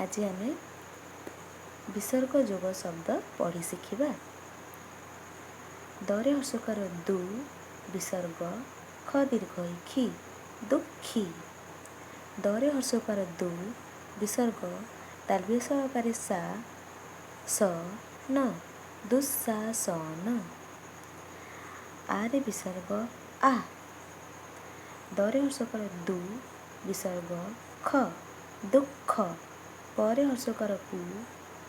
ଆଜି ଆମେ ବିସର୍ଗ ଯୋଗ ଶବ୍ଦ ପଢ଼ି ଶିଖିବା। ଦରେ ହର୍ଷକାର ଦୁ, ବିସର୍ଗ, ଖ ଦୀର୍ଘ ଖି, ଦୁଃଖୀ। ଦରେ ହର୍ଷକାର ଦୁ, ବିସର୍ଗ, ତାଲବ୍ୟ ଆକାରେ ସା ସ ନ, ଦୁଃଶାସନ। ଆରେ ବିସର୍ଗ ଆ। ଦରେ ହର୍ଷକାର ଦୁ, ବିସର୍ଗ, ଖ, ଦୁଃଖ। ପରେ ହର୍ଷକାର ପୁ,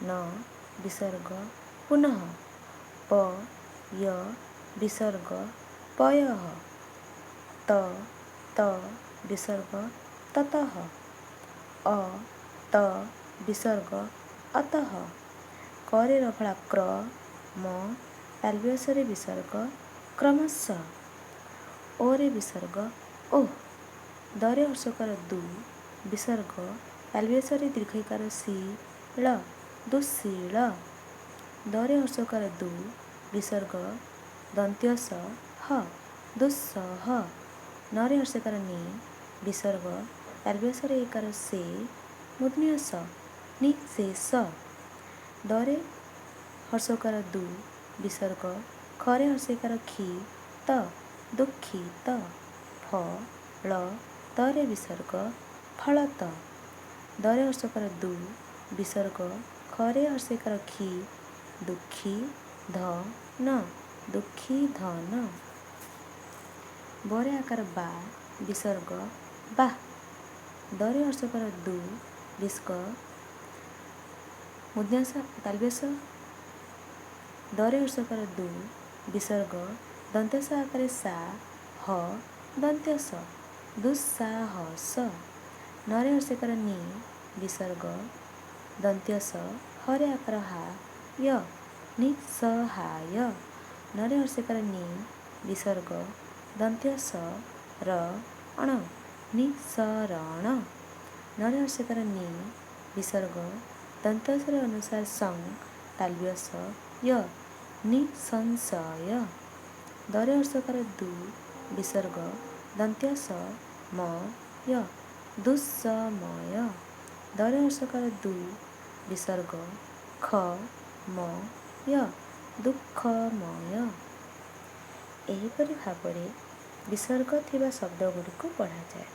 ନ, ବିସର୍ଗ, ପୁନଃ, ପ, ୟ, ବିସର୍ଗ, ପୟଃ, ତ, ତ, ବିସର୍ଗ, ତତଃ, ଅ, ତ, ବିସର୍ଗ, ଅତଃ। କରେ ରଫଳା କ୍ର, ମ, ତାଲବ୍ୟସରେ ବିସର୍ଗ, କ୍ରମଶଃ, ଓରେ ବିସର୍ଗ ଓ। ଦରେ ହର୍ଷକାର ଦୁ, ବିସର୍ଗ, ତାଲବ୍ୟସରେ ଦୀର୍ଘଇକାର ସି ଳ, ଦୁଶୀଳ। ଦରେ ହର୍ଷକାର ଦୁ, ବିସର୍ଗ, ଦନ୍ତ୍ୟ ସ ହ, ଦୁଃସହ। ନରେ ହର୍ଷକାର ନି, ବିସର୍ଗ, ତାଲବ୍ୟସରେ ଏକାର ସେ, ମୂର୍ଦ୍ଧନ୍ୟ ସ, ନିଶେଷ। ଦରେ ହର୍ଷକାର ଦୁ, ବିସର୍ଗ, ଖରେ ହର୍ଷକାର ଖି ତ, ଦୁଃଖିତ। ଫ ଳ ତରେ ବିସର୍ଗ, ଫଳତ। ଦରେ ହର୍ଷକାର ଦୁ, ବିସର୍ଗ, ଖରେ ହର୍ଷକାର ଖି, ଦୁଃଖୀ ଧ ନ, ଦୁଃଖୀ ଧନ। ବରେ ଆକାର ବା, ବିସର୍ଗ, ବା। ଦରେ ହର୍ଷକାର ଦୁ, ବିସ୍କ, ମୂର୍ଦ୍ଧନ୍ୟ ତାଲବ୍ୟ। ଦରେ ହର୍ଷକାର ଦୁ, ବିସର୍ଗ, ଦନ୍ତ୍ୟ ସ ଆକାରେ ସା ହ, ଦନ୍ତ୍ୟ ସ, ଦୁଃସାହସ। ନରେ ହର୍ଷକାର ନି, ବିସର୍ଗ, ଦନ୍ତ୍ୟ ସ, ହରେ ଆକାର ହା ୟ, ନିଃସହାୟ। ନରେ ହର୍ଷକାର ନି, ବିସର୍ଗ, ଦନ୍ତ୍ୟ ସ ର ଅଣ, ନିଃସରଣ। ନରେ ହର୍ଷକାର ନି, ବିସର୍ଗ, ଦନ୍ତ୍ୟ ଅନୁସାର ସଂ, ତାଲବ୍ୟ ସ ୟ, ନିଃସଂଶୟ। ଦରେ ହର୍ଷକାର ଦୁ, ବିସର୍ଗ, ଦନ୍ତ୍ୟ ସ ମ ୟ, ଦୁଃସମୟ। ଦରେ ହର୍ଷକାର ଦୁ, ବିସର୍ଗ, ଖ ମ ୟ, ଦୁଃଖମୟ। ଏହିପରି ଭାବରେ ବିସର୍ଗ ଥିବା ଶବ୍ଦ ଗୁଡ଼ିକୁ ପଢ଼ାଯାଏ।